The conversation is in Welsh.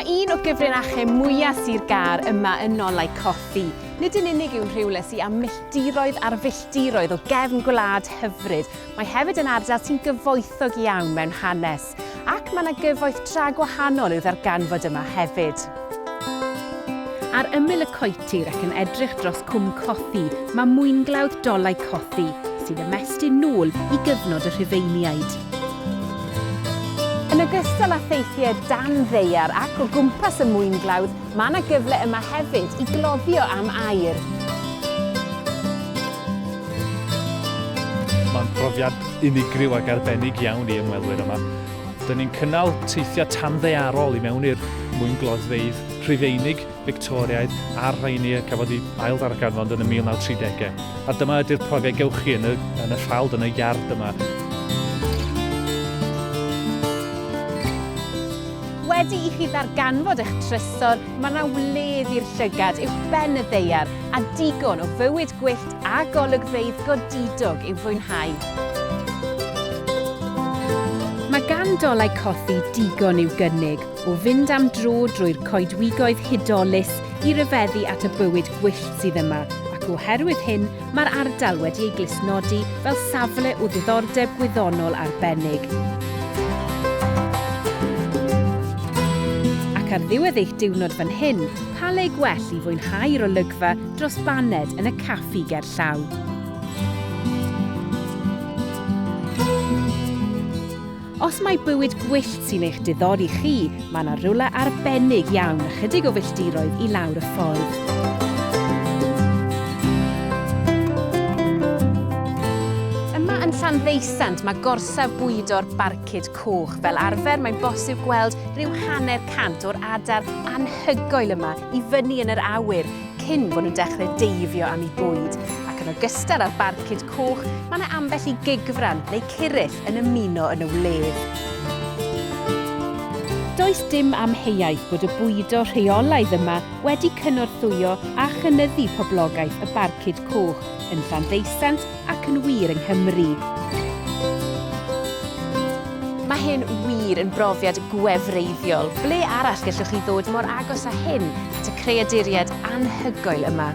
Mae un o gyfrinachau mwyaf Sir Gâr yma yn Nolau Cothi. Nid yn unig yw'n rhywle sy â milltiroedd ar filltiroedd o gefn gwlad hyfryd, mae hefyd yn ardal sy'n gyfoethog iawn mewn hanes. Ac mae yna gyfoeth tra gwahanol i'w ddarganfod yma hefyd. Ar ymyl y coetir ac yn edrych dros Cwm Cothi mae mwynglawdd Dolau Cothi, sy'n ymestyn nôl i gyfnod y Rhufeiniaid. Yn ogystal â theithiau dan ddaear ac o gwmpas y mwynglawdd, mae yna gyfle yma hefyd i gloddio am aur. Mae'n brofiad unigryw ac arbennig iawn i ymwelwyr yma. Dyn ni'n cynnal teithiau tanddaearol i mewn i'r mwyngloddfeydd Rhufeinig, Fictoriaidd a'r rheini y cafodd eu ail-ddarganfod yn y 1930au. A dyma ydy'r profiad gewch chi yn y, yn y ffald, yn y iard yma. Wedi i chi ddarganfod eich trysor, mae yna wledd i'r llygad uwch ben y ddaear a digon o fywyd gwyllt a golygfeydd godidog i'w fwynhau. Mae gan Dolau Cothi digon i'w gynnig, O fynd am dro drwy'r coedwigoedd hudolus i ryfeddu at y bywyd gwyllt sydd yma, ac oherwydd hyn, mae'r ardal wedi ei glustnodi fel safle o ddiddordeb gwyddonol arbennig. Ac ar ddiwedd eich diwrnod fan hyn, pa le gwell i fwynhau'r olygfa dros baned yn y caffi gerllaw? Os mai bywyd gwyllt sy'n eich diddori chi, mae 'na rywle arbennig iawn ychydig o filltiroedd i lawr y ffordd. Yma yn Llanddeusant mae gorsaf bwydo'r barcud coch. Fel arfer mae'n bosib gweld rhyw hanner cant o'r adar anhygoel yma i fyny yn yr awyr cyn bod nhw'n dechrau deifio am eu bwyd. Ac yn ogystal â'r barcud coch, mae yna ambell i gigfran neu curyll yn ymuno yn y wledd. Does dim amheuaeth bod y bwydo rheolaidd yma wedi cynorthwyo a chynyddu poblogaeth y barcud coch yn Llanddeusant ac yn wir yng Nghymru. Mae hyn wir yn brofiad gwefreiddiol. Ble arall gallwch chi ddod mor agos â hyn at y creaduriaid anhygoel yma?